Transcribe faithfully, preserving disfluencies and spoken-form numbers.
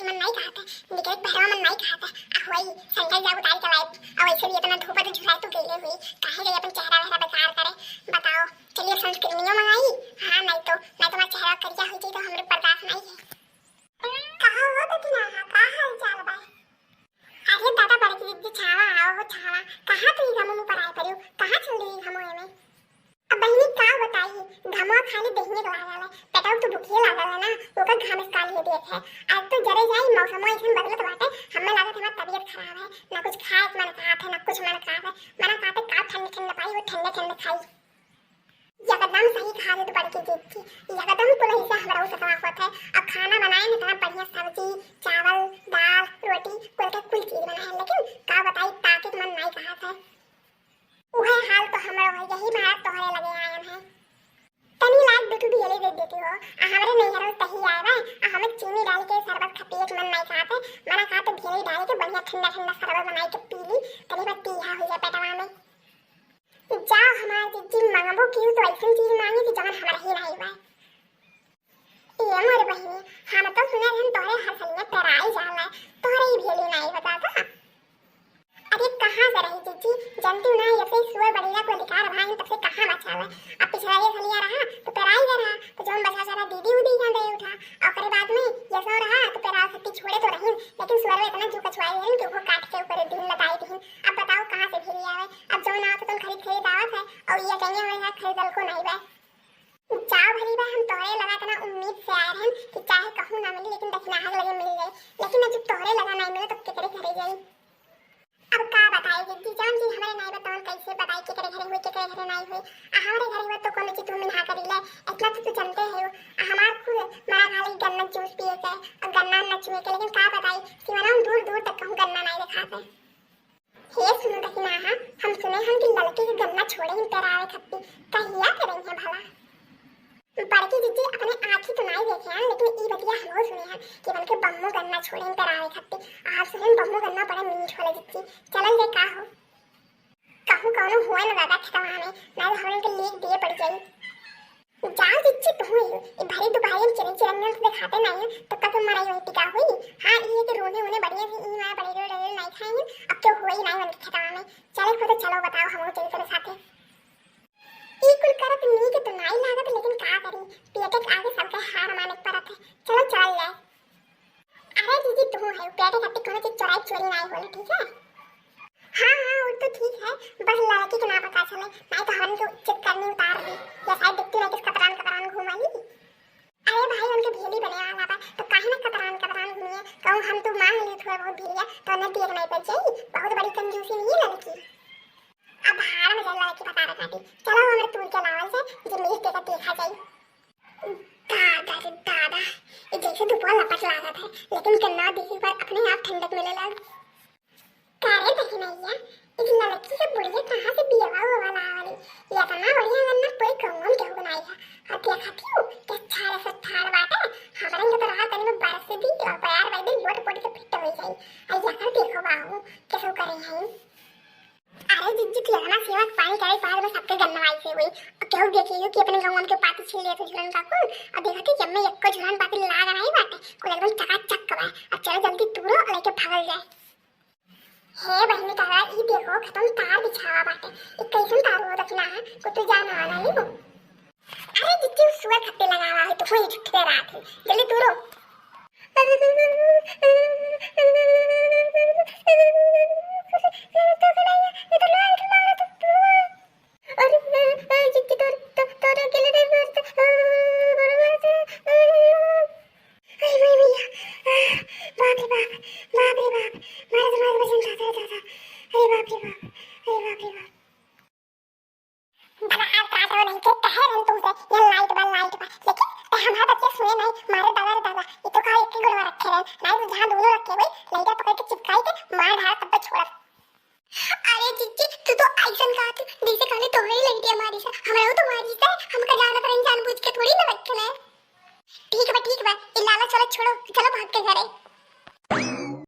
मन नाई कहत है, निकरे के बहरवा मन नाई कहत है। आ होई, sandal जाब उतार के लाइब। आ वैसे भी इतना धूप है तो झुराए तो गईले हुई, काहे जाई अपन चेहरा वेहरा बेकार करे, बताओ। चलिए sunscreenियो मंगाई। हाँ, नाई तो, नाई तो हमार चेहरा करिया हो जाई तो हमरे बर्दाश्त नाई है। कहा हो दखिना, का हाल चाल बा? अरे दादा, बड़की दीदी, छावा आओ हो, छावा। कहाँ तू ई घमवा में पराए परियो? कहाँ चल रही घमवा में? अब बहिनी का बताई, घमवा खाली देहिए के लागल है, पेटवा तो भूखिए लागल है ना, ओकर घाम से काल ही देत है। आज तो जरे जाई, मौसमवा ऐसन बदलत बाटे, हमें लागत हमार तबीयत खराब है, ना कुछ खाए के मन कहत है, ना कुछ मन कहत है, मन कहत है का ठंडे ठंडे पाई, वो ठंडे ठंडे खाई। एकदम सही कहा रे तू बड़की जीजी, एकदम कुल हिस्सा हमरा से कमा होत है। अब खाना बनाए में इतना बढ़िया सब्जी, चावल, दाल, रोटी, कुल के कुल चीज बनाए, लेकिन का बताई, ताके के मन नाई कहत है। उहे हाल तो हमरो है, यही मारा तोहरे लगे आयन है। तनी लाग दे तू भी ले दे देती हो, आ हमरे नैहर में तही आए बा, आ हमें चीनी डाल के शरबत खपिए के मन नाई कहत है, मना कहत है भेली डाल के बढ़िया ठंडा ठंडा शरबत बनाई के पी ली, तनी बस तीहा हो जाए पेटवा में। जाओ हमार जीजी, मांगबो किहू तो ऐसन चीज मांगी कि जवन हमरा ही नाई बा। ए मोर बहिनी, हम तो सुने रहन तोहरे हर सलिया पेराई जाला, तोहरे ही भेली नाई बा दादा। अरे कहाँ से रही जीजी, जनती ना ये से सुअर बड़ेरा को अधिकार भाई तब से कहाँ बचावे। अब पिछला ये सलिया रहा तो पेराई गए रहा, तो जौन बचा सारा दीदी उदी यहाँ दे उठा, और ओकरे बाद में ये सो रहा तो पेराव सत्ती छोड़े तो रही, लेकिन सुअर में इतना जू कछुआई रही कि वो काट के ऊपर दिन लदाई दिन। अब बताओ कहाँ से भेली आवे, अब जौन आवत है तो खरीद खरीद आवत है, और ये कहीं हमारे यहाँ खरीदल को नहीं बा। जाओ भरी बा, हम तोहरे लगा इतना उम्मीद से आए रहन कि चाहे कहूँ ना मिली, लेकिन दखिनाहा के लगे मिल जाई, लेकिन अब जब तोहरे लगा नहीं मिले तो केकरे घरे जाई? अब का बताई जीजी, जान जी हमरे नहीं बतावन कैसे बताई केकरे घरे हुई, केकरे घरे नहीं हुई। आ हमरे घरे हुआ तो कोनो चीज तुम ना करी ले, इतना तो तू जानते है हो। आ हमार खुद मना खाली गन्ना जूस पिए के, और गन्ना न चुए के, लेकिन का बताई, सिवाना दूर दूर तक कहूँ गन्ना नहीं देखाते। हे सुनो दखिनाहा, हम सुने हन कि ललकी के गन्ना छोड़े ही पेरावे खत्ती, कहिया करें है भला? बड़की जीजी अपने आँखी तो नाई देखे हन, लेकिन ई बतिया हमहू सुने हन कि बन के बम्मू गन्ना छोड़े ही पेरावे खत्ती। आज सुने बम्मू गन्ना बड़ा मीठ होला जीजी, चलल जाए का हो? कहूँ कौनो हुआ न दादा खेतवा में, ना तो हमरे के लीक दिए पड़ जाई। जाओ जिच्ची तू ही, ई भरी दुपहरी में चिरई चिरंगन तो दिखाते नहीं है, तो कब मराई वही टिका हुई। हाँ, ई है कि रोने उन्हें बढ़िया से ई मार बड़े रोड नहीं खाएंगे, अब क्यों हुआ ही नहीं उनके खेतवा में। चले खुद चलो बताओ हम चली तेरे साथे। ई कुल करत नीक तो नाई लागत, लेकिन का करी, पेटे के आगे सबके हार माने के पड़त है। चलो चल जाए। अरे दीदी, तू है, पेटे खातिर कोनो चीज चोराई चोरी नाई होले, ठीक है? हाँ, हाँ, वो तो ठीक है, बस लड़की के ना पता चले, नाई तो हमन के चित करनी उतार दी, या शायद दिखती ना किस कतरान कतरान घूम आई। अरे भाई, उनके भेली बने वाला बा, तो काहे ना कतरान कतरान घूमिए, कहूँ हम तो मांग ली थोड़ा बहुत भेलिया, तो उन्हें देख नहीं पड़ जाई, बहुत बड़ी कंजूसी नहीं है लड़की। अब भाड़ में जल लड़की बता रखा थी, चलो हमरे तूर के लावल से, जे मेज देकर देखा जाई। दादा रे दादा, ये जैसे धुपवा लपट लागत है, लेकिन गन्ना देखे पर अपने आप ठंडक मिले लाग। का रे दहिनैया, इस लड़की के बुढ़िया कहाँ से बियावा हुआ लावली? ये इतना बढ़िया गन्ना पूरे गाँव में केहू बनाई है। और देखा थी वो, क्या छाड़ से ठाड़ बाटे, हमारे के तो रहा तनी में बरस दी और पैर वैदे लोट पोट के फिट हो जाई। और यहाँ देखो बाबू, कैसे करे हैं। अरे जिज्जी, तिलहना सेवा के पानी करे के बाद में सबके गन्ना आई से हुई। और केहू देखे हो कि अपने गौवन के पाती छीन लेत हो झुरन का कुल। और देखा कि जब में एको झुरन पाती लाग नहीं बाटे, कुल एकदम चकाचक बा। अब चलो जल्दी तूरो और लेके भागल जाए। हे बहिनी, तारा ई देखो, खतम तार बिछावा बाटे। ई कैसन तार हो दखिना है? कुछ तो जान वाला ही हो। अरे जिज्जी, उ सुअर खत्ते लगावा है, तो वही झूठे रात है। जल्दी तूरो। अरे, ए, ए, जिज्जी, तोर, तो, तोरे अकेले नहीं मारते। अरे, भाई भैया, आ, बाप रे बाप, बाप रे बाप, मारे तो मारे वजन ज्यादा है, ज्यादा। अरे बाप रे बाप, अरे बाप रे बाप। भला आज काटो नहीं के कहे रहन तुमसे, ये लाइट बा, लाइट बा। लेकिन ते हमार बतिया सुने नहीं, मारे दादा रे दादा, ये तो का एक ही गुड़वा रखे रहन, नहीं तो जहाँ दोनों रखे हुए, लाइट पकड़ के चिपकाई के मार ढाल तब छोड़ब। अरे जिज्जी, तू तो ऐसन कहा तू, जैसे कहले तोहरे ही लइटिया मारी से, हमरा तो मारी से, हमका जानत रहन, जानबूझ के थोड़ी ना रखे ले। ठीक बा, ठीक बा, ई लालच वाला छोड़ो, चलो भाग के घरे।